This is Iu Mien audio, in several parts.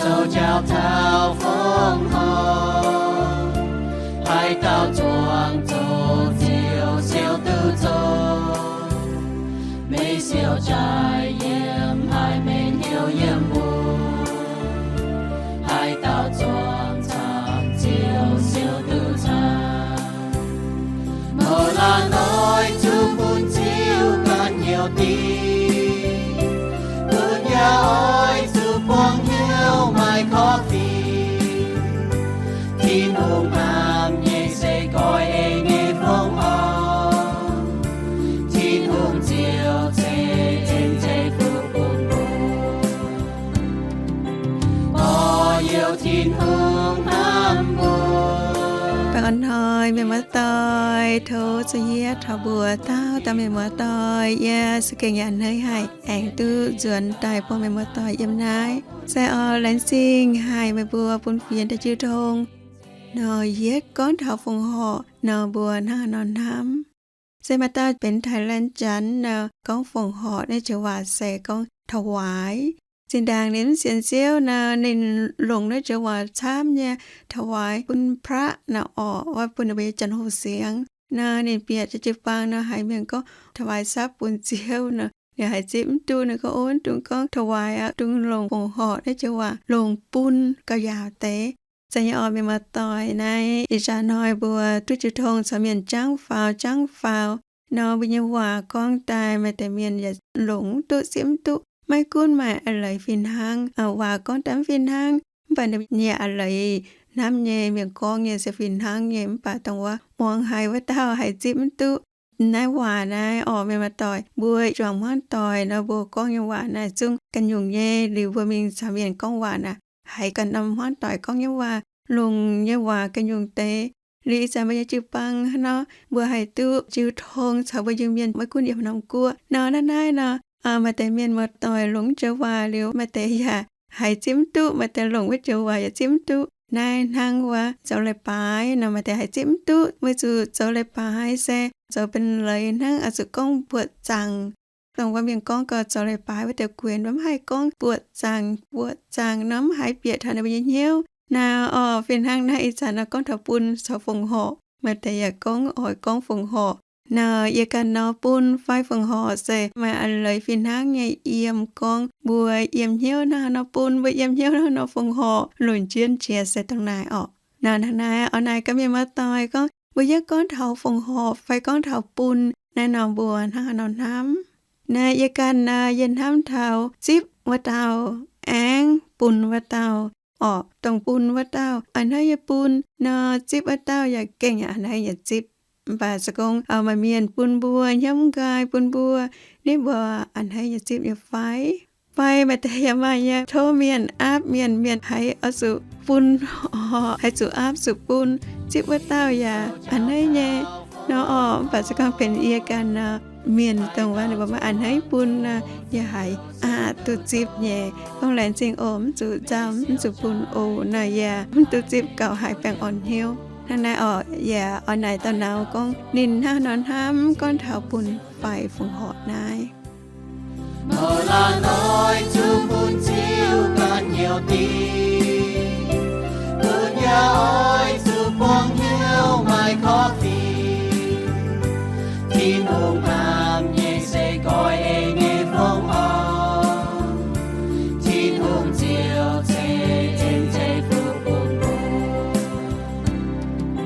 Zoux jauv taux fongc horc, haaix dauh zuangx zoqc ziouc siou duqv zoqc. Meih siou jaaix yiem, haiz meih hnyouv yiem mbuo. Haaix dauh zuangx camv ziouc siou duqv camv. Mouz laanh oix zuqc bun Ziouv ganh hnyouv dingc, bun yaac oix zuqc buangh hnyouv maaih korv-fiqv. Tin-Hungh hnamv nyei se goiv ei nyei fongc horc. Tin-Hungh ziouc ceix en ceix fuqv bun mbuo. Gorx-youz, Tin-Hungh hnamv mbuo. Baengh orn hnoi mienh muoz-doic, tov Ziouv Yesu tov mbuox dauh dauh mienh muoz-doic, yie za'gengh yaac a'hneiv haic aengx duqv nzuonx daaih bun mienh muoz-doic yiem naaiv. Se oix laengz zingh haic meih mbuo bun fienx daaih jiu tong nor, yietv gorngv taux fongc horc nor, mbuo hnangv haaix nor hnamv. Se maaih dauh benx Thailand Janx nor, gorngv fongc horc naaiv joux waac se gorngv ถวาย. Zinh ndaangc ninh mv sienx Ziouv nor, ninh longc naaiv joux waac camv nyei, ถวาย bun พระ nor orqc, wuov bun ninh mbuo nyei Janx-hoc siangx nor, ninh bieqc jiu-baang nor haiz mienh gorngv ถวายทรัพย์ bun Ziouv nor, ninh haiz zipv mv duqv. Ninh gorngv, Ov, dungx gorngv ถวาย aqv, dungx longc fongc horc naaiv joux waac longc bun gauh yaauc deix. Zanc nyei orqc, mienh muoz-doic, naaiv ih zanc hnoi mbuo duqv jiu tong caux mienh jangv faaux jangv faaux nor, mbuo nyei waac gorngv daaih maaih deix mienh yaac longc mv duqv, zipv mv duqv. Maiv gunv maaih a'leiz fih hnangv, waac gorngv daaih mv fih hnangv, mv baac ninh nyei a'leiz hnamv nyei, mienh gorngv nyei se fih hnangv nyei, mv baac dongh wuov muangx haiz wuov dauh haiz zipv mv duqv. Naaiv waac naaiv orqc, mienh muoz-doic, mbuo juangc hmuangv doic nor, mbuo gorngv nyei waac naaiv zungv ganh nyungc nyei. Liuz mbuo mingh caux mienh gorngv waac naaic, haiz ganh norm hmuangv doic gorngv nyei waac, longc nyei waac ganh nyungc deix. Liuz ih zanc mbuo nyei jiu-baang nor, mbuo haih duqv jiu tong caux mbuo Iu-Mienh, maiv gunv yiem norm guoqv nor. Naaiv naaiv nor, maaih deix mienh muoz-doic longc joux waac liuz, maaih deix yaac haiz zipv mv duqv, maaih deix longc wuov joux waac yaac zipv mv duqv. Naaiv hnangv wuov zoux leiz-baaix nor, maaih deix haiz zipv mv duqv, weic zuqc zoux leiz-baaix se zoux benx leiz hnangv, oix zuqc gorngv buoqc zaangc. Dongh wuov mienh gorngv gau, zoux leiz-baaix wuov deix guenx mv haih gorngv buoqc zaangc, buoqc zaangc nor, mv haiz bieqc taux ninh mbuo nyei hnyouv. Naaiv orqc, fih hnangv naaiv ih zanc nor gorngv taux bun caux fongc horc, maaih deix yaac gorngv oix gorngv fongc horc. Naaiv yie ganh nor, bun fai fongc horc se maaih a'leiz fih hnangv nyei yiem gorngv mbuo yiem hnyouv hnangv haaix nor bun, mbuo yiem hnyouv hnangv haaix nor fongc horc, lunc jienv jiex se dongh naaiv orqc. Naaiv hnangv naaiv oix naaic gaax mienh muoz-doic gorngv, mbuo yiem gorngv taux fongc horc fai gorngv taux bun, naaiv nor mbuo hnangv haaix nor hnamv? Naaiv yie ganh nor, yie hnamv taux zipv wuov dauh aengx bun wuov dauh orqc. Dongh bun wuov dauh a'hneiv nyei bun nor, zipv wuov dauh yaac gengh a'hneiv nyei zipv. Mv baac se gorngv maaih mienh bun mbuo hnyouv mv nqaai, bun mbuo, ninh mbuo a'hneiv nyei zipv nyei fai? Fai maaih deix yaac maaih nyei tov mienh aapv mienh, mienh haiz oix zuqc bun, haiz zuqc aapv zuqc bun, zipv wuov dauh yaac a'hneiv nyei nor orqc. Mv baac se gorngv benx yie ganh nor, mienh dongh wuov ninh mbuo maiv a'hneiv bun nor, yie haiz aqc duqv zipv nyei. Gorngv laengz zingh oc, mv zuqc nzauh, mv zuqc bun oc. Naaiv yaac mv duqv zipv gauh haiz baengh orn hnyouv. Hnangv naaiv orqc, yaac oix naaic dauh nauz gorngv ninh hnangv haaix nor hnamv gorngv taux bun fai fongc horc naaiv. Mouz laanh oix zuqc bun Ziouv ganh hnyouv dingc, bun yaac oix zuqc buangh hnyouv maaih korv-fiqv. Tin-Hungh hnamv nyei se goiv ei nyei fongc horc. Tin-Hungh ziouc ceix en ceix fuqv bun mbuo.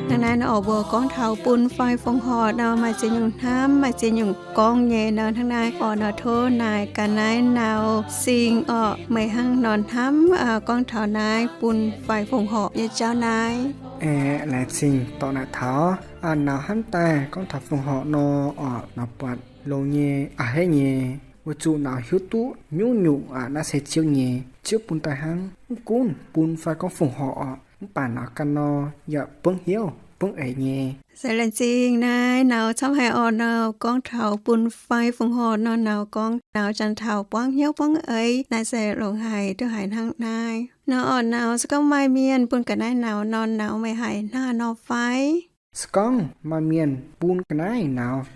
Hnangv naaiv nor orqc, mbuo gorngv taux bun fai fongc horc nor, maaih ziex nyungc hnamv, maaih ziex nyungc gorngv nyei nor. Hnangv naaiv orqc nor, tov naaic gaax naaiv Nauz Sing orqc, meih hnangv nor hnamv gorngv taux naaiv bun fai fongc horc nyei jauv naaiv. Aeqv, laengz zingh dorh naaic taux nauz hnamv daaih gorngv taux fongc horc nor orqc, nauz buatc longx nyei, a'hneiv nyei, weic zuqc nauz hiuv duqv nyungc-nyungc aqv, naaiv se Ziouv nyei. Ziouv bun daaih hnangv, mv gunv bun fai gorngv fongc horc orqc, mv baac nauz ganh nor yaac buangv hnyouv buangv eix nyei. Se laengz zingh naaiv nauz camv haic orqc, nauz gorngv taux bun fai fongc horc nor, nauz gorngv nauz janx taux buangv hnyouv buangv eix. Naaiv se longc haic duqv haiz hnangv naaiv nor orqc. Nauz se gorngv maaih mienh bun ga'naaiv nauz nor, nauz meih haiz hnangv haaix nor fai? Se gorngv maaih mienh bun ga'naaiv nauz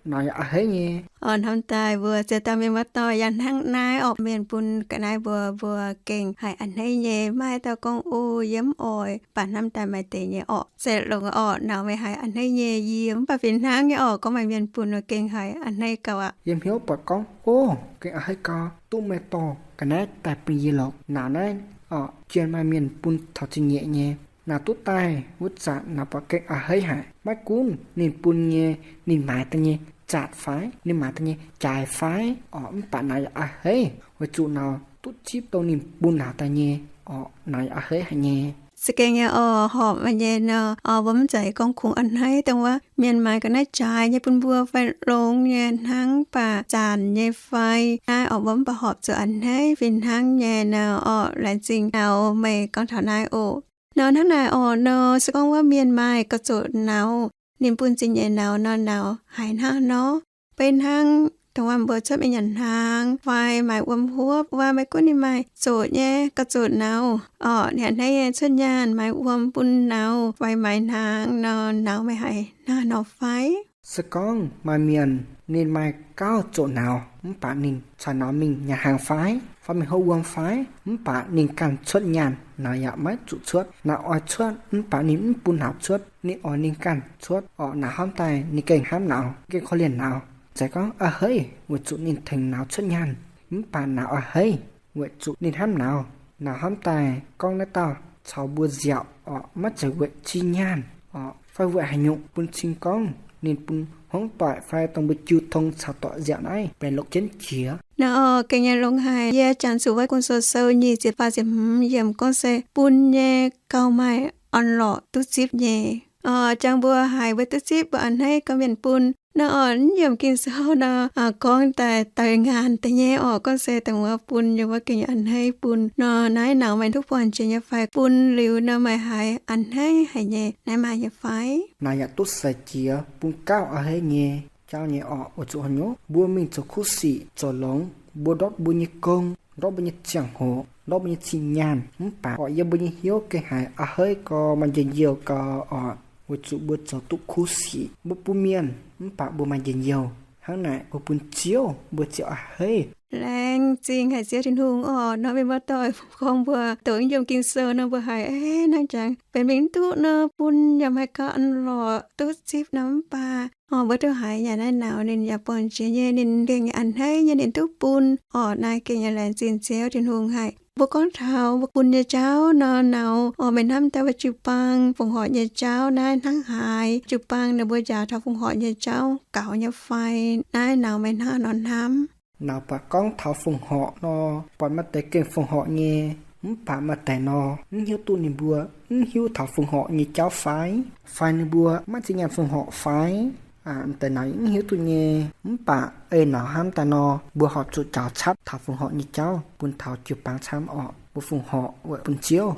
nauz yaac a'hneiv nyei. Hnamv daaih mbuo ziex dauh mienh muoz-doic yaac hnangv naaiv orqc, mienh bun ga'naaiv mbuo, mbuo gengh haiz a'hneiv nyei. Maaih dauh gorngv, O, yie mv oix, mv baac hnamv daaih maaih deix nyei orqc, se longx orqc, nauz meih haiz a'hneiv nyei. Yie mv baac fih hnangv nyei orqc, gorngv maaih mienh bun gengh haiz a'hneiv gauh aqv. Yiem hnyouv buatc gorngv, O, gengh a'hneiv gauh, duqv meih dorh ga'naaiv daaih bun yie lorqc. Nauz naaiv orqc, jiex maaih mienh bun taux zingh nyeic nyei. Nauz duqv daaih wuov zanc nauz buatc gengh a'hneiv haic. Maiv gunv ninh bun nyei, ninh maaiz daaih nyei zaatc fai ninh maaiz daaih nyei jaaix fai orqc, mv baac nauz yaac a'hneiv, weic zuqc nauz duqv zipv dongh ninh bun nauz daaih nyei orqc, nauz yaac a'hneiv haic nyei. Se gengh nyei orqc, horpc maaih nyei nor, mbuo mv zeiz gorngv kungx a'hneiv dongh wuov mienh maaiz ga'naaiv jaaix nyei bun mbuo fai longx nyei hnangv, mv baac zanc nyei fai naaiv orqc, mbuo mv baac horpc zuqc a'hneiv fih hnangv nyei nor orqc. Laengz zingh nauz meih gorngv taux naaiv oc. Nor hnangv naaic orqc nor, se gorngv wuov mienh maaih gauh zoqc nauz, ninh bun zingh nyeic nauz nor, nauz haiz hnangv nor. Beiv hnangv dongh wuov mbuo cuotv mingh nyanc hnaangx fai maaiz wuom huopv, wuov maiv gunv ninh maaih zoqc nyei gauh zoqc nauz orqc, ninh a'hneiv nyei cuotv nyaanh maaiz wuom bun nauz fai maaiz hnaangx nor, nauz meih haiz hnangv nor fai? Se gorngv maaih mienh ninh maaih gauh zoqc nauz mv baac ninh caux nauz mingh nyanc hnaangx fai, fai mingh hopv wuom fai, mv baac ninh ganh cuotv nyaanh, nauz yaac maiv zuqc cuotv. Nauz oix cuotv mv baac ninh mv bun nauz cuotv, ninh oix ninh ganh cuotv orqc, nauz hnamv daaih ninh gengh hnamv nauz, gengh korv-lienh nauz. Zeiz gorngv a'hneiv weic zuqc ninh tengx nauz cuotv nyaanh, mv baac nauz a'hneiv weic zuqc ninh hnamv nauz. Nauz hnamv daaih gorngv naaiv dauh caux mbuo nziaauc orqc, maiv zeiz weic zinh nyaanh orqc fai weic haaix nyungc, bun cing gorngv ninh bun hmuangv doic fai dongh mbuo jiu tong caux doic nziaauc naaiv benx longc jienv jiex. Nauz orqc, gengh nyei longx haic. Yie jangx zuqc Wuov Gong-Zoh Sou nyic ziepc faah ziepc hmz yiemc gorngv se bun nyei gauh maaih orn-lorqc duqv zipv nyei. Orqc, jangx mbuo haiz mbuo duqv zipv, mbuo a'hneiv gorngv mienh bun. Nauz orqc, naaiv yiemc Ging-Sou nor gorngv daaih deix ngaanc deix nyei orqc, gorngv se dongh wuov bun nyei wuov gengh a'hneiv bun nor. Naaiv nauz meih duqv buangh jiex nyei fai? Bun liuz nor meih haiz a'hneiv haic nyei, naaiv maaih nyei fai? Nauz yaac duqv sai jiex bun gauh a'hneiv nyei jauv nyei orqc. Weic zuqc haaix nyungc? Mbuo mingh zoux kuv sic zoux longx, mbuo ndortv mbuo nyei gong, ndortv mbuo nyei ziangh hoc, ndortv mbuo nyei zinh nyaanh, mv baac orqc yiem mbuo nyei hnyouv gengh haiz a'hneiv gau, maaih njien-youh gau orqc. Weic zuqc mbuo zoux duqv kuv sic, mbuo bun mienh mv baac mbuo maaih njien-youh. Hnangv naaic mbuo bun Ziouv, mbuo Ziouv a'hneiv. Laengz zingh haic Ziouv Tin-Hungh orqc. Nor mienh muoz-doic gorngv mbuo doqc yiemc Ging-Sou nor mbuo haiz, eix, hnangv jangx benx mingh mv duqv nor bun yaac maaih gauh orn-lorqc duqv zipv nor, mv baac orqc mbuo duqv haiz yaac naaiv nauz ninh yaac buangh jiex nyei, ninh gengh a'hneiv nyei, ninh duqv bun orqc. Naaiv gengh yaac laengz zingh Ziouv Tin-Hungh haic. Mbuo gorngv taux mbuo bun nyei jauv nor, nauz orqc meih hnamv daaih wuov jiu-baang fongc horc nyei jauv naaiv hnangv haaix? Jiu-baang ninh mbuo njaaux taux fongc horc nyei jauv gaux nyei fai? Naaiv nauz meih hnangv nor hnamv? Nauz buatc gorngv taux fongc horc nor, buatc maaih deix gengh fongc horc nyei, mv baac maaih deix nor mv hiuv duqv ninh mbuo mv hiuv taux fongc horc nyei jauv fai, fai ninh mbuo maiv zinh nyaanh fongc horc fai? Deix nauz yaac mv hiuv duqv nyei. Mv baac ei nauz hnamv daaih nor, mbuo horpc zuqc njaaux camv taux fongc horc nyei jauv bun taux jiu-baang camv orqc. Mbuo fongc horc weic bun Ziouv.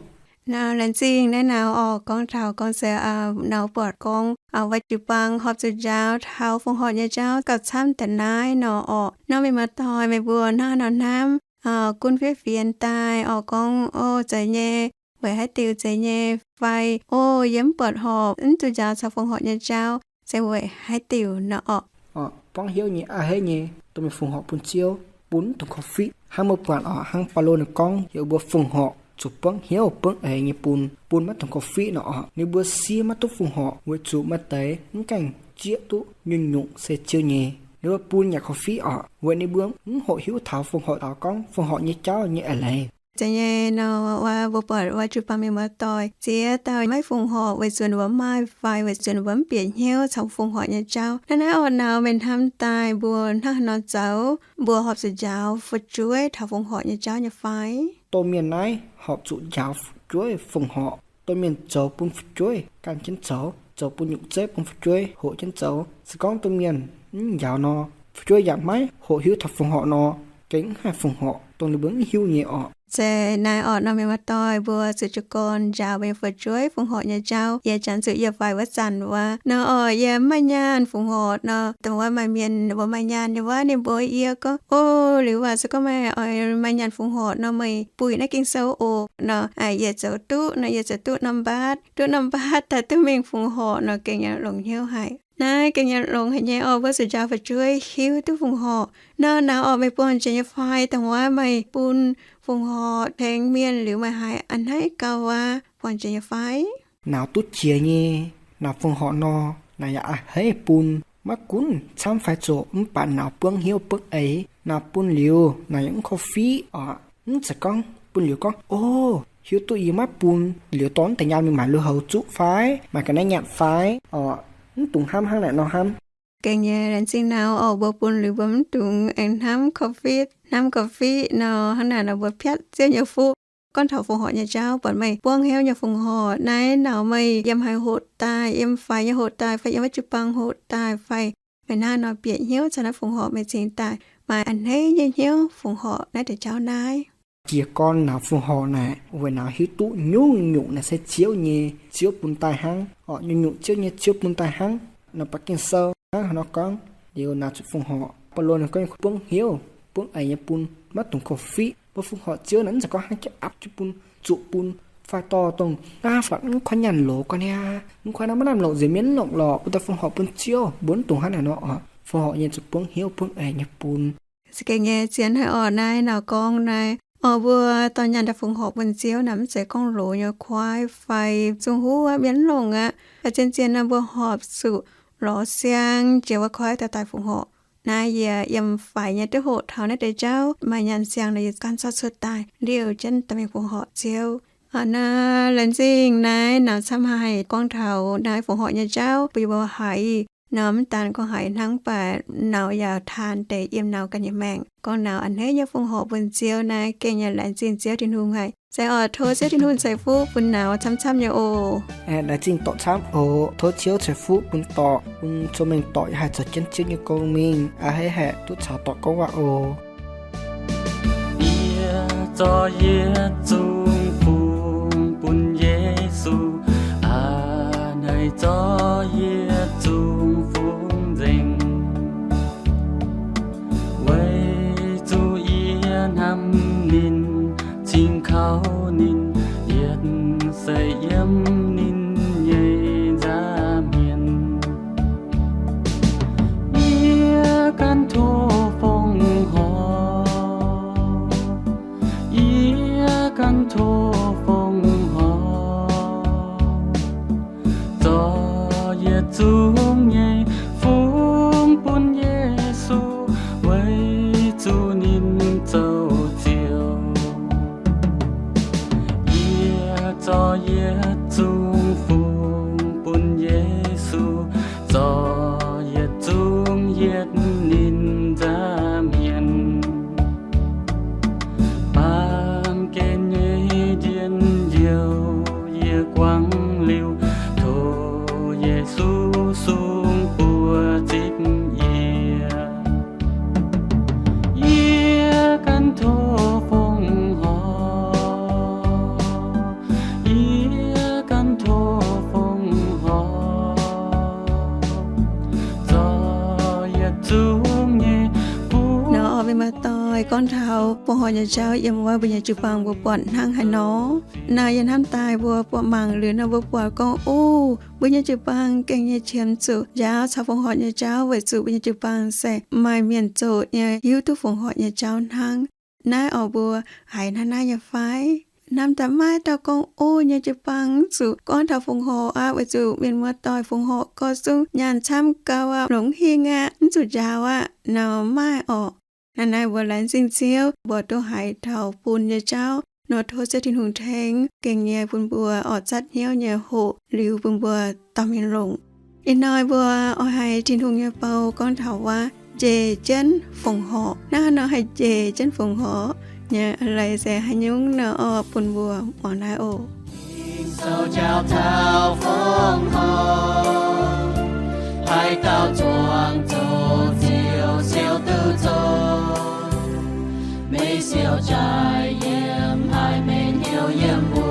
Nauz laengz zingh naaiv nauz orqc gorngv taux gorngv se nauz buatc gorngv wuov jiu-baang horpc zuqc njaaux taux fongc horc nyei jauv gauh camv deix naaiv nor orqc. Nor mienh muoz-doic meih mbuo hnangv nor hnamv, gunv fiev fienx daaih orqc gorngv, O, zeiz nyei, weic haaix diuc zeiz nyei, fai, O, yie mv buatc horpc mv zuqc njaaux caux fongc horc nyei jauv se weic haaix diuc nor orqc. Orqc, buangv hnyouv nyei, a'hneiv nyei, dongh mienh fongc horc bun Ziouv, bun mv dungx korv-fiqv. Hnangv mbuo buatc orqc, hnangv Baulo ninh gorngv, yaac mbuo fongc horc zuqc buangv hnyouv buangv eix nyei bun, bun maiv dungx korv-fiqv nor orqc. Ninh mbuo siev maiv duqv fongc horc weic zuqc maaih deix mv gaengh zieqv duqv nyungc-nyungc se Ziouv nyei. Ninh mbuo bun yaac korv-fiqv orqc, weic ninh mbuo mv hoqc hiuv taux fongc horc, taux gorngv fongc horc nyei jauv nyei eix leiz. Zeiz nyei nor, mbuo buatc wuov jiu-baang mienh muoz-doic ziex dauh maiv fongc horc weic zuqc ninh mbuo maaih fai weic zuqc ninh mbuo mv bieqc hnyouv caux fongc horc nyei jauv. Naaiv naaiv orqc nauz meih hnamv daaih mbuo hnangv haaix nor zoux? Mbuo horpc zuqc njaaux fu'jueiv taux fongc horc nyei jauv nyei fai? Domh mienh naaiv horpc zuqc njaaux fu'jueiv fongc horc. Domh mienh zoux bun fu'jueiv ganh jienv zoux, zoux bun nyungc zeiv bun fu'jueiv hoqc jienv zoux. Se gorngv domh mienh mv njaaux nor, fu'jueiv yaac maiv hoqc hiuv taux fongc horc nor, gengh mv haih fongc horc dongh ninh mbuo mv hiuv nyei orqc. Zeiz naaiv orqc nor, mienh muoz-doic, mbuo zuqc jiu gorn njaaux mbuo nyei fu'jueiv fongc horc nyei jauv. Yie janx zuqc yie faix wuov zanc wuov nor orqc, yie mv maaih nyaanh fongc horc nor, dongh wuov maaih mienh mbuo maaih nyaanh nyei wuov, ninh mbuox yie gorngv, O, liuz waac se gorngv meih oix maaih nyaanh fongc horc nor, meih buih naaiv Ging-Sou oc nor. Yie zoux duqv nor, yie zoux duqv norm mbaatv, duqv norm mbaatv daaih duqv mingh fongc horc nor, gengh longc hnyouv haic. Naaiv gengh nyei longx haic nyei orqc, mbuo zuqc njaaux fu'jueiv hiuv duqv fongc horc. Naaiv nauz orqc, meih buangh jiex nyei fai, dongh wuov meih bun fongc horc tengx mienh liuz meih haiz a'hneiv gauh wuov buangh jiex nyei fai? Nauz duqv jiex nyei, nauz fongc horc nor, nauz yaac a'hneiv bun. Maiv gunv camv fai zoqc, mv baac nauz buangv hnyouv buangv eix. Nauz bun liuz nauz yaac mv korv-fiqv orqc. Mv zeiz gorngv bun liuz gorngv, O, hiuv duqv yie maiv bun, liuz dorh naaiv deix nyaanh mingh maaic lui-houx zuqv fai, maaic ga'naaiv nyanc fai orqc. Mv dungx hnamv hnangv naaic nor hnamv. Gengh nyei laengz zingh nauz orqc, mbuo bun liuz mbuo mv dungx aengx hnamv korv-fiqv. Hnamv korv-fiqv nor, hnangv naaic nor mbuo piatv Ziouv nyei fuqv. Gorngv taux fongc horc nyei jauv, buatc meih buangv hnyouv nyei fongc horc naaiv, nauz meih yiem haaix hoqc daaih, yiem faix nyei hoqc daaih fai yiem wuov jiu-baang hoqc daaih fai, meih hnangv nor bieqc hnyouv caux naaiv fongc horc meih cingx daaih maaih a'hneiv nyei hnyouv fongc horc naaiv deix jauv naaiv. Jiez gorn nauz fongc horc naaic, weic nauz hiuv duqv nyungc-nyungc naaic se Ziouv nyei, Ziouv bun daaih hnangv orqc. Nyungc-nyungc Ziouv nyei, Ziouv bun daaih hnangv. Naaiv ba'gi sou hnangv haaix nor gorngv, liuz nauz zuqc fongc horc. Baulo ninh gorngv nyei buangv hnyouv buangv eix nyei bun, maiv dungx korv-fiqv. Mbuo fongc horc Ziouv naaic mv zeiz gorngv hnangv jiex apv jienv bun, zuqc bun, fai dorh dongh naaiv faatv mv kuaaiv nyaanh loz gorngv niaa, mv kuaaiv naaiv maiv lamh longc nziex mienv longc lorqc, mbuo daaih fongc horc bun Ziouv, mbuo mv dungx hnangv naaic nor orqc. Fongc horc nyei zuqc buangv hnyouv buangv eix nyei bun. Se gengh nyei zien haic orqc, naaiv nauz gorngv naaiv orqc, mbuo dorh nyaanh daaih fongc horc bun Ziouv naaic mv zeiz gorngv loz nyei kuaaiv fai zungh huv aqv, mienv longc aqv. Fai zien-zien nor mbuo horpc zuqc lorz siang jiex wuov kuaaiv daaih daaih fongc horc. Naaiv yie yiem faix nyei duqv hoqc taux naaiv deix jauv maaih nyaanh siang nor, yie ganh zorqv cuotv daaih liouh jienv dorh mingh fongc horc Ziouv. Orqc, naaiv laengz zingh naaiv nauz camv haic gorngv taux naaiv fongc horc nyei jauv bun yie mbuo haiz. Nauz mv daan gorngv haiz hnangv, mv baac nauz yaac taan deix yiem nauz ganh nyei maengc, gorngv nauz a'hneiv nyei fongc horc bun Ziouv. Naaiv gengh nyei laengz zingh Ziouv Tin-Hungh haic. Se orqc, tov Ziouv Tin-Hungh ceix fuqv bun nauz camv-camv nyei oc. Aeqv, laengz zingh dorc camv oc. Tov Ziouv ceix fuqv bun dorc, bun cong-mengh dorc yaac haih zoux jienv Ziouv nyei gong mingh. A'hneiv haeqv duqv caux dorc gorngv waac oc. Yie zorqv yietc zungh fungx bun Yesu, a'hneiv zorqv yietc zungh fungx nzengc. Weic zuqc yie hnamv ninh, cingx kaux ninh, yietc se yiem ninh nyei nza'hmien. Yie ganh tov fongc horc, yie ganh tov fongc horc, zorqv yietc zungv nyei fungx bun Yesu, weic zuqc ninh zoux Ziouv. Yie zorqv yietc zungv fungx bun Yesu, zorqv yietc zungv yietc ninh nza'hmien. Baamh gen nyei njien-youh yie guangc liuz, tov Yesu sung buoz zipv yie. Yie ganh tov fongc horc, yie ganh tov fongc horc, zorqv yietc zungv nyei fungx. Nor, mienh muoz-doic, gorngv taux fongc horc nyei jauv yiem wuov mbuo nyei jiu-baang mbuo buatc hnangv haaix nor? Naaiv yie hnamv daaih mbuo buatc mangc liuz nor, mbuo buatc gorngv, o, mbuo nyei jiu-baang gengh nyei qiemx zuqc njaaux caux fongc horc nyei jauv, weic zuqc mbuo nyei jiu-baang se maaih mienh zoqc nyei, hiuv duqv fongc horc nyei jauv hnangv. Naaiv orqc, mbuo haiz hnangv naaiv nyei fai? Hnamv daaih maiv dauh gorngv, o, nyei jiu-baang mv zuqc gorngv taux fongc horc aqv, weic zuqc mienh muoz-doic fongc horc gorx zungv nyaanh camv gau aqv, longc mv hingh aqv, mv zuqc njaaux aqv. Nor, maaih orqc. Naaiv, naaiv mbuo laengz zingh Ziouv, mbuo duqv haiz taux bun nyei jauv. Nor, tov Ziouv Tin-Hungh tengx gengh nyei bun mbuo oix zatv hnyouv nyei hoqc liuz bun mbuo dorh mingh longc. Ih hnoi mbuo oix haiz Tin-Hungh nyei bou gorngv taux wuov njiec jienv fongc horc. Naaiv haaix nor haih njiec jienv fongc horc nyei? A'hneiv se haaix nyungc nor, orqc, bun mbuo muangx naaiv oc. Sou njaaux taux fongc horc, haaix dauh zuangx zoqc Ziouv siou duqv zoqc, meih siou jaaix yiem, haiz meih hnyouv yiem mbuo.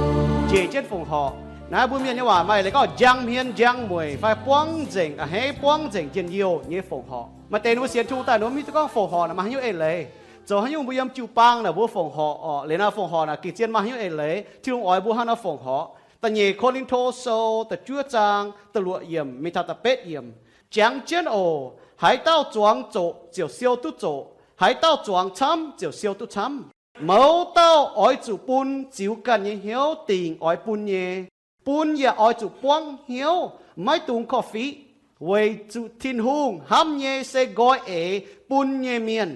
Njiec jienv fongc horc. Naaiv mbuo mienh nyei waac maaih leiz gorngv njang hmien njang mueic fai buangv nzengc, a'hneiv buangv nzengc njien-youh nyei fongc horc. Maaih deix ninh mbuo sienx Tin-Hungh daaih ninh mbuo mv hiuv duqv gorngv fongc horc naaic maaih haaix nyungc eix leiz. Zoux haaix nyungc mbuo yiem jiu-baang naaic mbuo fongc horc orqc, liuz naaiv fongc horc naaic gengh zien maaih haaix nyungc eix leiz, Tin-Hungh oix mbuo hnangv nor fongc horc. Da'nyeic Ko^lin^to Sou da'juov zaang da'luoqc yiemc mingh taux da'betv yiemc. jangx jienv oc. Haaix dauh zuangx zoqc ziouc siou duqv zoqc, haaix dauh zuangx camv ziouc siou duqv camv. Mouz dauh oix zuqc bun ziux ganh nyei hnyouv dingc oix bun nyei. Bun yaac oix zuqc buangv hnyouv, maiv dungx korv-fiqv, weic zuqc Tin-Hungh hnamv nyei se nqoi eix bun nyei mienh.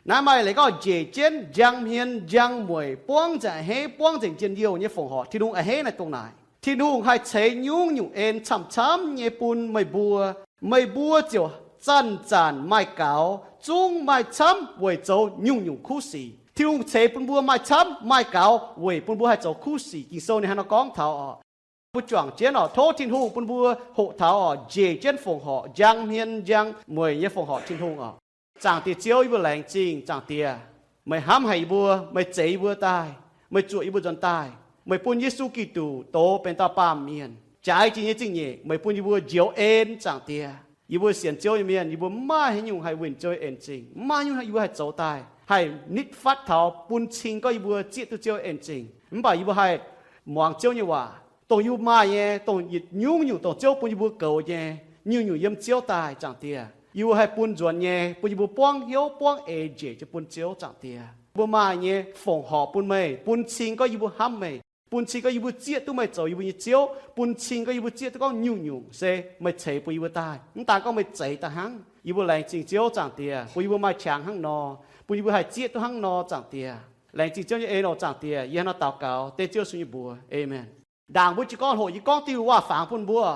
Naaiv maaih leiz gorngv njiec jienv njang hmien njang mueic buangv nzengc a'hneiv, buangv nzengc njien-youh nyei fongc horc Tin-Hungh a'hneiv naaiv dongh naaic. Tin-Hungh haih ceix nyungc-nyungc en camv-camv nyei bun meih mbuo. Meih mbuo ziouc zanc-zanc maaih gaux, zungv maaih camv weic zoux nyungc-nyungc kuv sic. Tin-Hungh ceix bun mbuo maaih camv maaih gaux weic bun mbuo haih zoux kuv sic. Ging-Sou ninh hnangv nor gorngv taux oc. Mbuo juangc jienv oc, tov Tin-Hungh bun mbuo hoqc taux oc, njiec jienv fongc horc njang hmien njang mueic nyei fongc horc Tin-Hungh oc. Zaangc Diex Ziouv, yie mbuo laengz zingh Zaangc Diex. Meih hnamv haic yie mbuo, meih zeix yie mbuo daaih, meih zuoqc yie mbuo nzuonx daaih. Meih bun Yesu Giduc doz benx dauh baamh mienh, jaaix jiex nyei zingh nyeic. Meih bun yie mbuo njoux en, Zaangc Diex. Yie mbuo sienx Ziouv nyei mienh, yie mbuo mv maaih haaix nyungc haih winh Ziouv nyei en-zingh, mv maaih haaix nyungc yie mbuo haih zoux daaih haih nitv fatv taux bun cing gorngv yie mbuo zieqv duqv Ziouv nyei en-zingh. Mv baac yie mbuo haih muangx Ziouv nyei waac, dongh yie mbuo maaih nyei, dongh yietc nyungc-nyungc dongh Ziouv bun yie mbuo goux nyei, nyungc-nyungc yiem Ziouv daaih, Zaangc Diex. Yie mbuo haih bun nzuonx nyei, bun yie mbuo buangv hnyouv buangv eix njiec jienv bun Ziouv, Zaangc Diex. Yie mbuo maaih nyei fongc horc bun meih, bun cing gorngv yie mbuo hnamv meih, bun cing gorngv yie mbuo zieqv duqv meih zoux yie mbuo nyei Ziouv, bun cing gorngv yie mbuo zieqv duqv gorngv nyungc-nyungc se meih ceix bun yie mbuo daaih, mv daan gorngv meih zeix daaih hnangv. Yie mbuo laengz zingh Ziouv, Zaangc Diex, bun yie mbuo maaih qangx hnangv nor, bun yie mbuo haih zieqv duqv hnangv nor, Zaangc Diex. Laengz zingh Ziouv nyei en oc, Zaangc Diex. Yie hnangv nor daux gaux dengv Ziouv Yesu nyei mbuox. Aamen. Ndaangc mbuo jiez gorn hoqc yie gorngv diuh waac-fangx bun mbuo.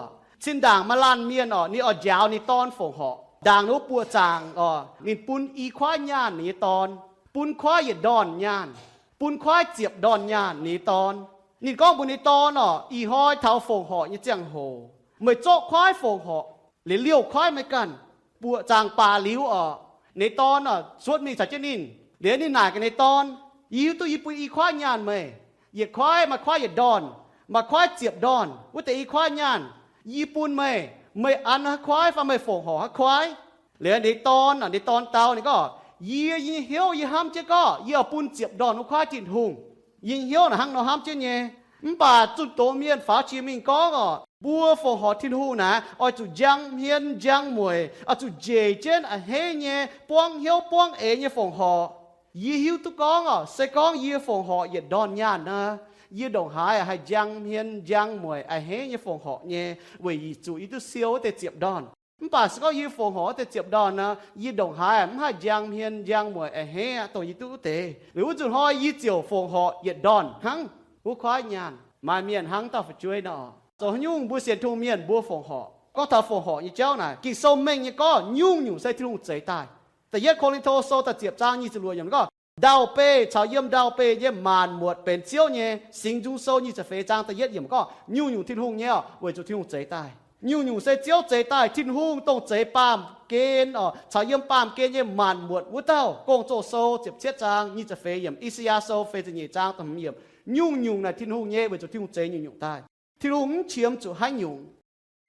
Cin-ndaangc maaih laanh mienh oc, ninh oix njaaux ninh dorn fongc horc. Ndaangc ninh wuov buoqc zaangc oc, ninh bun i kuaaiv nyaanh ninh nyei dorn, bun kuaaiv yietc ndorn nyaanh, bun kuaaiv ziepc ndorn nyaanh ninh nyei dorn. Ninh gorngv mbuox ninh dorn oc, ih hnoi taux fongc horc nyei ziangh hoc, meih zorqv kuaaiv fongc horc, liuz liouh kuaaiv meih ganh. Buoqc zaangc baac liuz oc, ninh nyei dorn oc cuotv mingh caux jienv ninh. Liuz ninh naaic gaax ninh nyei dorn, yie hiuv duqv yie bun i kuaaiv nyaanh meih, yietc kuaaiv maaih kuaaiv yietc ndorn, maaih kuaaiv ziepc ndorn, wuov deix i kuaaiv nyaanh yie bun meih, meih an haaix kuaaiv fai meih fongc horc haaix kuaaiv? Liuz ninh nyei dorn, ninh nyei dorn dau ninh gorngv, yie nyei hnyouv yie hnamv jienv gorngv yie oix bun ziepc ndorn wuov kuaaiv Tin-Hungh. Yie nyei hnyouv naaic hnangv nor hnamv jienv nyei. Mv baac zunh doz mienh faaux jiex mingh gorngv oc, mbuo fongc horc Tin-Hungh naaic oix zuqc njang hmien njang mueic, oix zuqc njiec jienv a'hneiv nyei buangv hnyouv buangv eix nyei fongc horc. Yie hiuv duqv gorngv oc, se gorngv yie fongc horc yietc ndorn nyaanh nor, yie ndongc haaix haih njang hmien njang mueic a'hneiv nyei fongc horc nyei, weic zuqc yie duqv siou wuov deix ziepc ndorn. Mv baac se gorngv yie fongc horc wuov deix ziepc ndorn nor, yie ndongc haaix mv haih njang hmien njang mueic a'hneiv aqv dongh yie duqv wuov deix. Liuz wuov nzunc hnoi yie ziouc fongc horc yietc ndorn hnangv wuov kuaaiv nyaanh. Maaih mienh hnangv dauh fu'jueiv nor, zoux haaix nyungc mbuo sienx Tin-Hungh mienh mbuo fongc horc. Gorngv taux fongc horc nyei jauv naaic, Ging-Sou mengh nyei gorngv nyungc-nyungc se Tin-Hungh zeix daaih. Da'yietv Ko^lin^to Sou da'ziepc zaang nyic ziepc luoqc yiemc gorngv, ndau-beih caux yiem ndau-beih nyei maanc muotc benx Ziouv nyei. Singx Nzung Sou nyic ziepc feix zaang da'yietv yiemc gorngv, nyungc-nyungc Tin-Hungh nyei oc, weic zuqc Tin-Hungh zeix daaih. Nyungc-nyungc se Ziouv zeix daaih. Tin-Hungh dongh zeix baamh gen oc, caux yiem baamh gen nyei maanc muotc wuov dauh. Gong-Zoh Sou ziepc cietv zaang nyic ziepc feix yiemc, I^saa^yaa Sou feix ziepc nyeic zaang da'hmz yiemc. Nyungc-nyungc naaic Tin-Hungh nyei, weic zuqc Tin-Hungh zeix nyungc-nyungc daaih. Tin-Hungh mv qiemx zuqc haaix nyungc.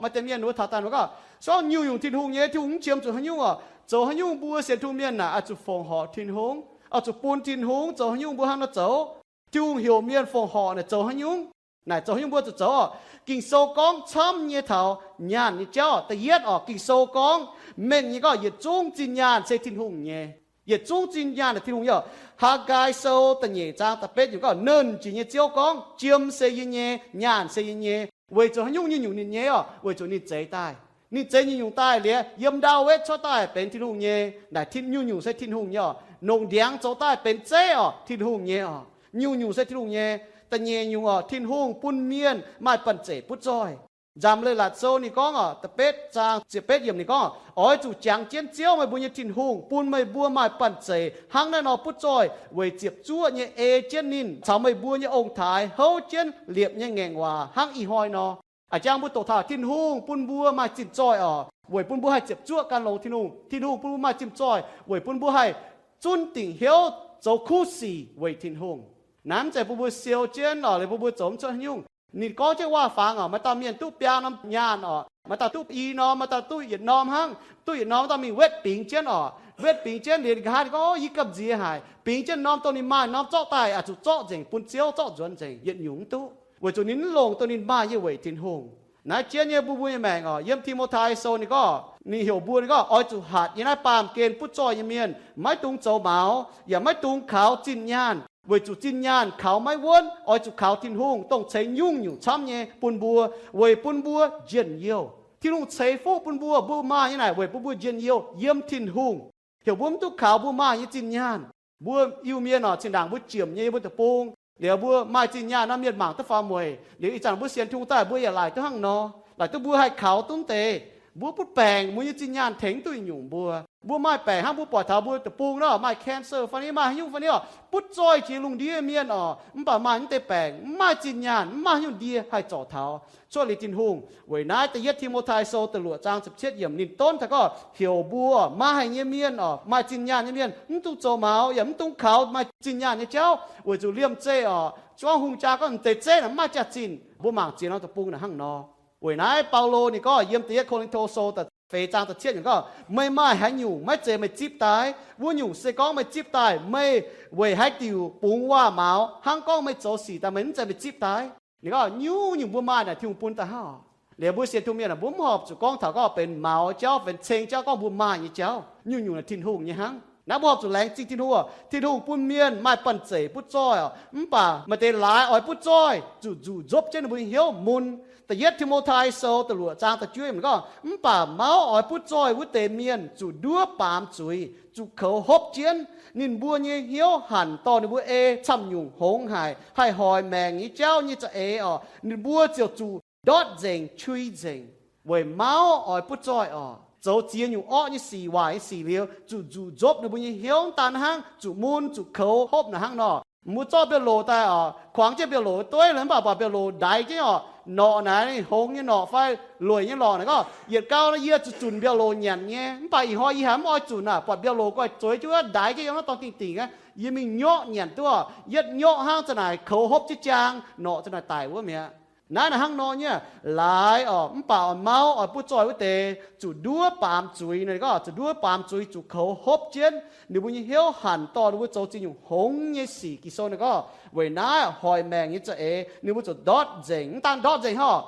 Maaih deix mienh wuov taux daaih gorngv, se gorngv nyungc-nyungc Tin-Hungh nyei, Tin-Hungh mv qiemx zuqc haaix nyungc oc. Zoux haaix nyungc mbuo sienx Tin-Hungh mienh naaic oix zuqc fongc horc Tin-Hungh, oix zuqc bun Tin-Hungh zoux haaix nyungc mbuo hnangv nor zoux. Tin-Hungh heuc mienh fongc horc naaic zoux haaix nyungc? Naaic zoux haaix nyungc mbuo zuqc zoux oc. Ging-Sou gorngv camv nyei taux nyaanh nyei jauv. Da'yietv oc, Ging-Sou gorngv mengh nyei gorngv yietc zungv zinh nyaanh se Tin-Hungh nyei. Yietc zungv zinh nyaanh naaic Tin-Hungh nyei oc. Haa^ngai Sou da'nyeic zaang da'betv yiemc gorngv, Nernh Jiex nyei Ziouv gorngv, Jiem se yie nyei, nyaanh se yie nyei. Weic zuqc haaix nyungc nyungc-nyungc ninh nyei oc? Weic zuqc ninh zeix daaih. Ninh zeix nyungc-nyungc daaih liuz, yiem ndau-beih cuotv daaih benx Tin-Hungh nyei. Naaic nyungc-nyungc se Tin-Hungh nyei oc. Nongc ndiangx zoux daaih benx zeiv oc, Tin-Hungh nyei oc. Nyungc-nyungc se Tin-Hungh nyei. Da'nyeic nyungc oc, Tin-Hungh bun mienh maaih banh zeic butv zoih. Nzamc Leiz-Latc Sou ninh gorngv oc, da'betv zaang ziepc betv yiemc ninh gorngv, Oix zuqc jangx jienv Ziouv, meih mbuo nyei Tin-Hungh, bun meih mbuo maaih banh zeic hnangv naaiv nor butv zoih, weic ziepc zuoqv nyei ei jienv ninh caux meih mbuo nyei ong-taaix houv jienv liepc nyei ngaengc waac hnangv ih hnoi nor. A'jang mbuo doqc taux Tin-Hungh bun mbuo maaih zinh zoih oc, weic bun mbuo haih ziepc zuoqv gan longx Tin-Hungh. Tin-Hungh bun mbuo maaih zinh zoih weic bun mbuo haih zunv dingc hnyouv zoux kuv sic weic Tin-Hungh. Naaiv mv zeiz bun mbuo siou jienv oc, liuz bun mbuo zoux mv cuotv haaix nyungc. Ninh gorngv jienv waac-fangx oc, maaih dauh mienh duqv biaa norm nyaanh oc, maaih dauh duqv i norm, maaih dauh duqv yietc norm hnangv. Duqv yietc norm dauh mingh wetv bingx jienv oc. Wetv bingx jienv liuz ninh nqa'haav ninh gorngv, Yie gamh nziex haic. Bingx jienv norm dongh ninh maaih norm zorqv daaih, oix zuqc zorqv nzengc bun Ziouv, zorqv nzuonx nzengc, yietc nyungc mv duqv, weic zuqc ninh mv longc dongh ninh maaih nyei weic Tin-Hungh. Naaiv jienv nyei mbuo, mbuo nyei maengc oc, yiem Ti^mo^tai Sou ninh gorngv, ninh heuc mbuo, ninh gorngv, oix zuqc hatc yiem naaiv baamh gen butv zoih nyei mienh maiv dungx zoux maux, yaac maiv dungx kaux zinh nyaanh, weic zuqc zinh nyaanh kaux maiv wuonv. Oix zuqc kaux Tin-Hungh, dongh ceix nyungc-nyungc camv nyei bun mbuo, weic bun mbuo njien-youh. Tin-Hungh ceix fuqv bun mbuo, mbuo maaih nyei naaic weic bun mbuo njien-youh yiem Tin-Hungh. Heuc mbuo mv duqv kaux mbuo maaih nyei zinh nyaanh. Mbuo Iu-Mienh oc, zinh ndaangc mbuo jiemc nyei, yiem mbuo deic-bung, liuz mbuo maaih zinh nyaanh nor, mienh mangc duqv faaux mueic. Liuz ih zanc mbuo sienx Tin-Hungh daaih, mbuo yaac laaic duqv hnangv nor, laaic duqv mbuo haih kaux duqv deix. Mbuo butv baengc, mbuo nyei zinh nyaanh tengx duqv nyungc mbuo. Mbuo maaih baengc hnangv, mbuo buatc taux mbuo deic-bung nor, maaih cancer fai ni, maaih haaix nyungc fai ni oc, butv zoih jiex lungh ndiev mienh oc, mv baac maaih mv deix baengc, mv maaih zinh nyaanh, mv maaih haaix nyungc ndie haih zorc taux. Cuotv liuz Tin-Hungh. Weic naaiv da'yietv Ti^mo^tai Sou da'luoqc zaang ziepc cietv yiemc ninh donv taux gorngv, heuc mbuo maaih haic nyei mienh oc, maaih zinh nyaanh nyei mienh, mv dungx zoux maux, yaac mv dungx kaux maaih zinh nyaanh nyei jauv, weic zuqc liemh zeih oc, zuangx hungh jaa gorngv deix zeiv naaic mv maaih jaax-zinh. Mbuo mangc ziex norm deic-bung naaic hnangv nor. Weic naaiv Baulo ninh gorngv yiem da'yietv Ko^lin^to Sou da'feix zaang da'cietv yiemc gorngv, meih maaih haaix nyungc maiv zeiz meih zipv daaih, wuov nyungc se gorngv meih zipv daaih, meih weic haaix diuc bungx waac-maux hnangv gorngv meih zoux sic daaih, meih mv zeiz meih zipv daaih? Ninh gorngv nyungc-nyungc mbuo maaih naaic Tin-Hungh bun daaih hnangv oc. Liuz mbuo sienx Tin-Hungh mienh aah, mbuo mv horpc zuqc gorngv taux gorngv benx maux jauv, benx ceng jauv, gorngv mbuo maaih nyei jauv. Nyungc-nyungc naaic Tin-Hungh nyei hnangv. Naaiv mbuo horpc zuqc laengz zingh Tin-Hungh oc. Tin-Hungh bun mienh maaih banh zeic butv zoih oc, mv baac maaih deix laaix oix butv zoih zuqc nzuqc nzuopv jienv ninh mbuo nyei hnyouv mun. Da'yietv Ti^mo^tai Sou da'luoqc zaang da'juov yiemc gorngv, mv baac mauv oix butv zoih wuov deix mienh zuqc nduov baamz zuiz, zuqc koux hopv jienv. Ninh mbuo nyei hnyouv hanc dorh ninh mbuo ei camv-nyungc hngongx haic, haih hoic maengc nyei jauv nyei za'eix oc, ninh mbuo ziouc zuqc ndortv nzengc, qui nzengc, weic mauv oix butv zoih oc. Zoux ziex nyungc orqv nyei sic, waaic nyei sic liuz, zuqc nzuqc nzuopv ninh mbuo nyei hnyouv. Mv daan hnangv, zuqc mun, zuqc koux hopv naaic hnangv nor. Mbuo zorqv mbiauh loc daaih oc, kuangx jienv mbiauh loc dueiv, mv baac buatc mbiauh loc ndaix jienv oc, norqc naaic hngongx nyei norqc fai lueic nyei norqc naaic gorngv, yietc gau nor yie zuqc zunc mbiauh loc nyanc nyei, mv baac ih hnoi yie haiz mv oix zunc aac, buatc mbiauh loc guai zueiz jienv wuov ndaix jienv yiem naaiv dorngx dingh dingc aqv, yie mingh nyorqv nyanc duqv oc. Yietv nyorqv hnangv za'naaic koux hopv jienv jaang, norqc za'naaic daic wuov mi'aqv. Naaiv naaic hnangv nor nyei, laaix oc, mv baac oix mauv oix butv zoih wuov deix zuqc nduov baamz zuiz. Ninh gorngv zuqc nduov baamz zuiz, zuqc koux hopv jienv ninh mbuo nyei hnyouv hanc dorh ninh mbuo zoux ziex nyungc hngongx nyei sic. Ging-Sou ninh gorngv weic naaiv hoic maengc nyei za'eix ninh mbuo zuqc ndortv nzengc. Mv daan ndortv nzengc hnangv,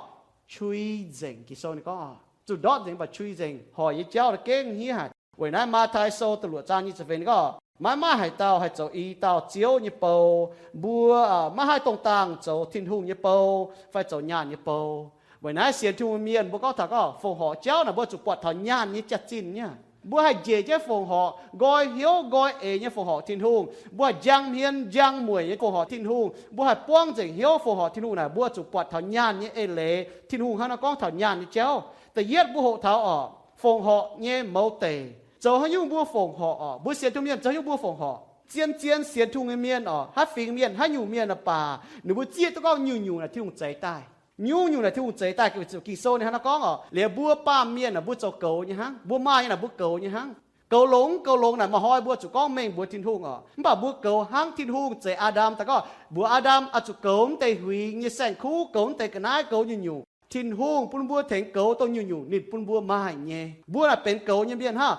qui nzengc. Ging-Sou ninh gorngv zuqc ndortv nzengc, mv baac qui nzengc, hoic nyei jauv da'gengh hniev haic. Weic naaiv Matv^tai Sou da'luoqc zaang nyic ziepc feix ninh gorngv, maiv maaih haaix dauh haih zoux i dauh Ziouv nyei bou. Mbuo maiv haih dongh dangh zoux Tin-Hungh nyei bou fai zoux nyaanh nyei bou. Weic naaiv sienx Tin-Hungh mienh mbuo gorngv taux gorngv fongc horc jauv naaic, mbuo zuqc buatc taux nyaanh nyei jaax-zinh nyei. Mbuo haih njiec jienv fongc horc, nqoi hnyouv nqoi eix nyei fongc horc Tin-Hungh. Mbuo haih njang hmien njang mueic nyei fongc horc Tin-Hungh. Mbuo haih buangv nzengc hnyouv fongc horc Tin-Hungh naaic, mbuo zuqc buatc taux nyaanh nyei eix leiz. Tin-Hungh hnangv naaiv gorngv taux nyaanh nyei jauv. Da'yietv mbuo hoqc taux oc, fongc horc nyei mouz deic. Zoux haaix nyungc mbuo fongc horc oc? Mbuo sienx Tin-Hungh mienh zoux haaix nyungc mbuo fongc horc? Zien-zien sienx Tin-Hungh nyei mienh oc, haaix fingx mienh, haaix nyungc mienh aah baac ninh mbuo zieqv duqv gorngv nyungc-nyungc naaic Tin-Hungh zeix daaih. Nyungc-nyungc naaic Tin-Hungh zeix daaih. Ging-Sou ninh hnangv naaiv gorngv oc, liuz mbuo baamh mienh naaic mbuo zoux goux nyei hnangv, mbuo maaih nyei naaic mbuo goux nyei hnangv. Goux longx, goux longx naaic maaih hnoi mbuo zuqc gorngv mengh mbuox Tin-Hungh oc. Mv baac mbuo goux hnangv Tin-Hungh zeix Aa^ndam daaih gorngv, mbuox Aa^ndam oix zuqc goux mv deix huingx nyei saeng-kuv, goux mv deix ga'naaiv, goux nyungc-nyungc. Tin-Hungh bun mbuo tengx goux dongh nyungc-nyungc ninh bun mbuo maaih nyei. Mbuo naaic benx goux nyei mienh hnangv.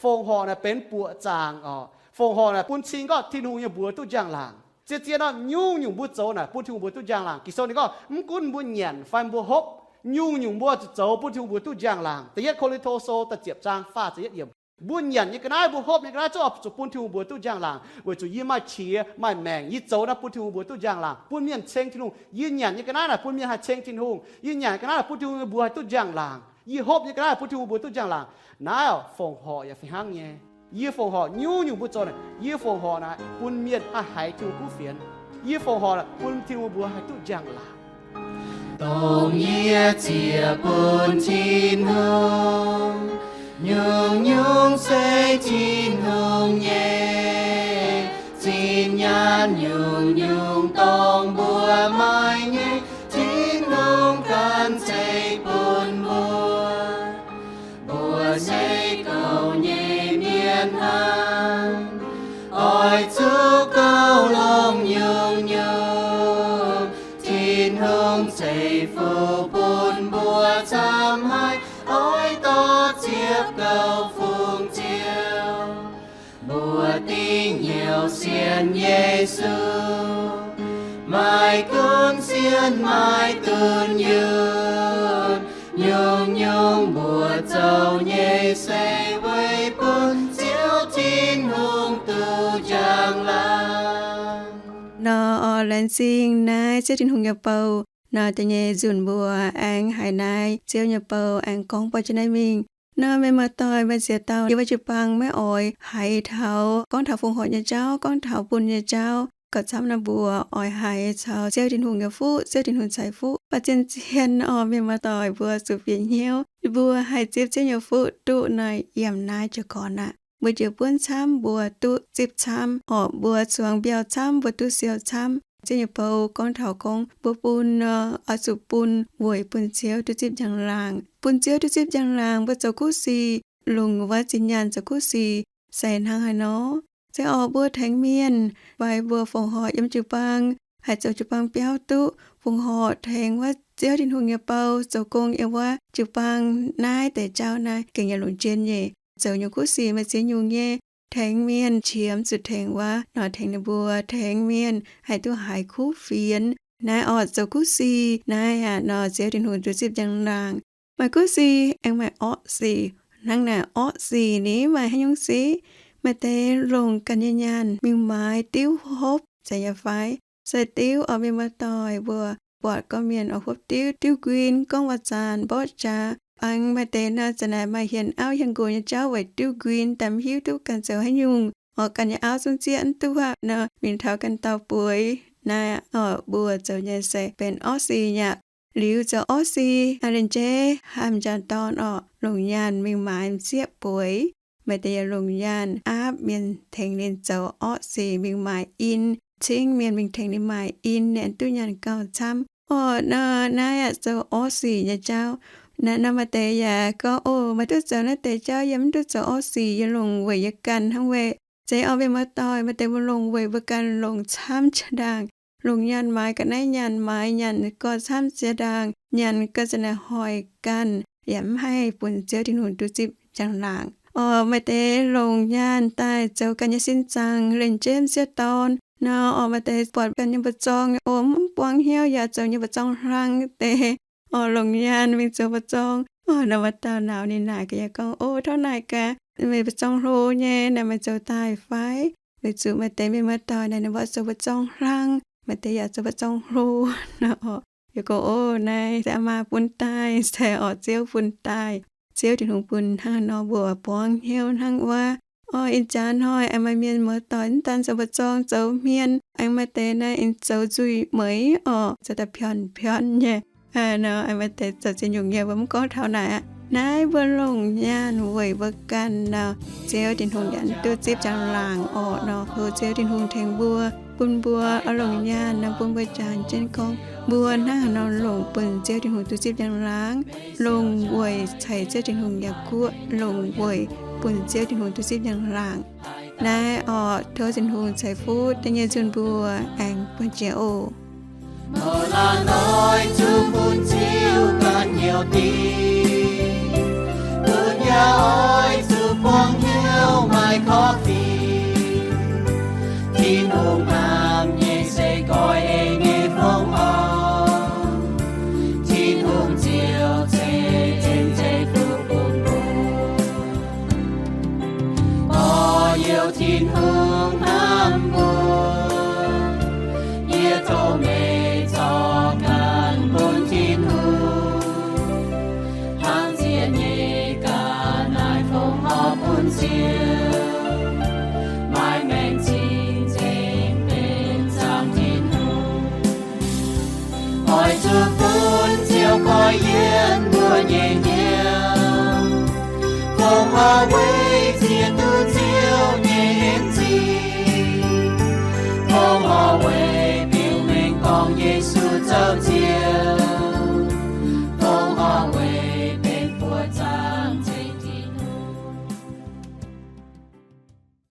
Fongc horc naaic benx buoqc zaangc oc. Fongc horc naaic bun cing gorngv Tin-Hungh nyei mbuox duqv njang-laangc. Zien-zien nor, nyungc-nyungc mbuo zoux naaic bun Tin-Hungh mbuox duqv njang-laangc. Ging-Sou ninh gorngv, mv gunv mbuo nyanc fai mbuo hopv, nyungc-nyungc mbuo zuqc zoux bun Tin-Hungh mbuox duqv njang-laangc. Da'yietv Ko^lin^to Sou da'ziepc zaang faah ziepc yietv yiemc. Mbuo nyanc nyei ga'naaiv, mbuo hopv nyei ga'naaiv zungv oix zuqc bun Tin-Hungh mbuox duqv njang-laangc, weic zuqc yie maaih qiex maaih maengc, yie zoux naaiv bun Tin-Hungh mbuox duqv njang-laangc, bun mienh ceng Tin-Hungh. Yie nyanc nyei ga'naaiv naaic bun mienh haih ceng Tin-Hungh. Yie nyanc ga'naaiv naaic bun Tin-Hungh mbuox haih duqv njang-laangc. Yie hopv nyei ga'naaiv bun Tin-Hungh mbuox duqv njang-laangc. Naaiv oc, fongc horc yaac fih hnangv nyei. Yie fongc horc nyungc-nyungc mbuo zoux naaic, yie fongc horc naaic bun mienh haih haiz Tin-Hungh kuv fienx. Yie fongc horc naaic bun Tin-Hungh mbuox haih duqv njang-laangc. Dongh yie ziec bun Tin-Hungh, nyungc-nyungc se Tin-Hungh nyei. Zinh nyaanh nyungc-nyungc dongh mbuo maaih nyei, Tin-Hungh ganh ceix bun mbuo. Mbuo se goux nyei mienh hnangv, oix zuqc goux longx nyungc-nyungc. Tin-Hungh ceix fuqv bun mbuo camv haic, oix dorh ziepc goux fungx Ziouv. Mbuo dingc hnyouv sienx Yesu, maaih gunv sienh maaih dunh yunh. Nyungc-nyungc mbuo zoux nyei se weic bun Ziouv Tin-Hungh duqv njang-laangc. Nor, laengz zingh naaiv Ziouv Tin-Hungh nyei bou. Nor, da'nyeic nzunc mbuo aengx haiz naaiv Ziouv nyei bou aengx gorngv buatc jienv naaiv mingh. Nor, meih maaih doic, meih ziex dauh yiem wuov jiu-baang maiv oix haiz taux gorngv taux fongc horc nyei jauv, gorngv taux bun nyei jauv. Gauh camv nor mbuo oix haiz caux Ziouv Tin-Hungh nyei fuqv, Ziouv Tin-Hungh ceix fuqv. Baac zien-zien oc, meih maaih doic mbuo zuqc bieqc hnyouv, mbuo haih zipv Ziouv nyei fuqv duqv nor, yiem naaiv jiez gorn aqv. Mbuo jiex buonv camv, mbuo duqv zipv camv. Oc, mbuo zuangx mbiauh camv, mbuo duqv siou camv. Ziouv nyei bou gorngv taux gorngv mbuo bun nor, oix zuqc bun weic bun Ziouv duqv zipv njang-laangc. Bun Ziouv duqv zipv njang-laangc, mbuo zoux kuv sic, longc wuov zinh nyaanh zoux kuv sic, se hnangv haaix nor? Se oc, mbuo tengx mienh fai mbuo fongc horc yiem jiu-baang, haih zoux jiu-baang biauv duqv fongc horc tengx wuov Ziouv Tin-Hungh nyei bou zoux gong yiem wuov jiu-baang naaiv deix jauv naaiv gengh yaac longc jien nyei. Zoux nyungc kuv sic maaih ziex nyungc nyei, tengx mienh qiemx zuqc tengx wuov nor, tengx ninh mbuo, tengx mienh haih duqv haiz kuv fienx. Naaiv oc, zoux kuv sic naaiv aqv nor, Ziouv Tin-Hungh duqv zipv njang-laangc. Maaih kuv sic aengx maaih orqv sic. Hnangv naaic orqv sic ni maaih haaix nyungc sic? Maaih deix longc ganh nyei nyaanh mingh maaiz diuv hopv, zeiz nyei fai? Se diuv oc, meih maaih doic mbuo buatc gorngv mienh oix hopv diuv, diuv nquin, gorngv waac-zaanc, mborqv jaax. Aengx maaih deix nor, za'naaic maaih hienx auv hienx nqox nyei jauv weic diuv nquin, daaih mv hiuv duqv ganh zoux haaix nyungc. Oc, ganh nyei auv zungv zieqv mv duqv aqv nor, mingh taux ganh dauh bueix. Naaiv oc, mbuo zoux nyei se benx orqv sic aqv. Liuz zoux orqv sic, a'lengc jeiv haih m'jangc dorn oc, longc nyaanh mingh maaiz m'sieqv bueix. Maaih deix yaac longc nyaanh aapv mienh tengx ninh zoux orqv sic, mingh maaiz in, cingv mienh mingh tengx ninh maaiz in, ninh duqv nyaanh gauh camv. Oc, nor naaiv aqv zoux orqv sic nyei jauv. Naaiv nor maaih deix yaac gorngv, oc, meih duqv zoux naaiv deix jauv, yie mv duqv zoux orqv sic, yie longc weic yie ganh hnangv. Weic zeiz oc, meih maaih doic, maaih deix mbuo longc weic mbuo ganh longc camv jiex ndaangc. Longc nyaanh maaiz ga'naaiv nyaanh, maaiz nyaanh gauh camv jiex ndaangc, nyaanh gauh za'naaic hoic ganh, yaac mv haih bun Ziouv Tin-Hungh duqv zipv njang-laangc. Oc, maaih deix longc nyaanh daaih zoux ganh nyei sin zaangc, lengc jeiv m'sieqv dorn nor. Oc, maaih deix buatc ganh nyei mba'zorng oc, mv buangv hnyouv yaac zoux nyei mba'zorng hlang deix. Oc, longc nyaanh mingh zoux mba'zorng. Oc, nor maaih dauh nauz ninh naaic gaax yaac gorngv, oc, tov naaic gaax, meih mba'zorng hlo nyei naaic, meih zoux daaih fai? Weic zuqc maaih deix mienh maaih doic naaic ninh mbuo zoux mba'zorng hlang, maaih deix yaac zoux mba'zorng hlo. Nor oc, yie gorngv, oc, naaiv se aa maa bun daaih, se oc, Ziouv bun daaih. Ziouv Tin-Hungh bun hnangv haaix nor mbuo buangv hnyouv hnangv wuov. Oc, ih jaax hnoi aengx maaih mienh muoz-doic mv daan zoux mba'zorng, zoux hmien, aengx maaih deix naaiv aengx zoux nzuih meix oc, zoux daaih pion-pion nyei. Nor aengx maaih deix zoux ziex nyungc nyei, mbuo mv gorngv taux naaic aqv. Naaiv mbuo longc nyaanh weic mbuo ganh nor, Ziouv Tin-Hungh yaac duqv zipv njang-laangc oc. Nor tov Ziouv Tin-Hungh tengx mbuo, bun mbuo oix longc nyaanh nor, bun mbuo jangx jienv gorngv mbuo hnangv haaix nor longc bun Ziouv Tin-Hungh duqv zipv njang-laangc, longc weic ceix Ziouv Tin-Hungh nyei guoqv, longc weic bun Ziouv Tin-Hungh duqv zipv njang-laangc. Naaiv oc, tov Tin-Hungh ceix fuqv da'nyeic nzunc mbuo aengx buangh jiex oc. Mbuo laanh oix zuqc bun Ziouv ganh hnyouv dingc, bun yaac oix zuqc buangh hnyouv maaih korv-fiqv. Tin-Hungh hnamv nyei se goiv ei nyei fongc horc. Tin-Hungh Ziouv ceix en ceix fuqv bun mbuo. Gorx-youz, Tin-Hungh hnamv mbuo. Yie tov meih zorqv ganh bun Tin-Hungh, hnangv ziex nyeic ga'naaiv fongc horc bun Ziouv, maaih maengc cing-nzengc benx zaangc Tin-Hungh. Oix zuqc bun Ziouv goiv yienc mbuo nyei hnyouv, fongc horc weic ziex duqv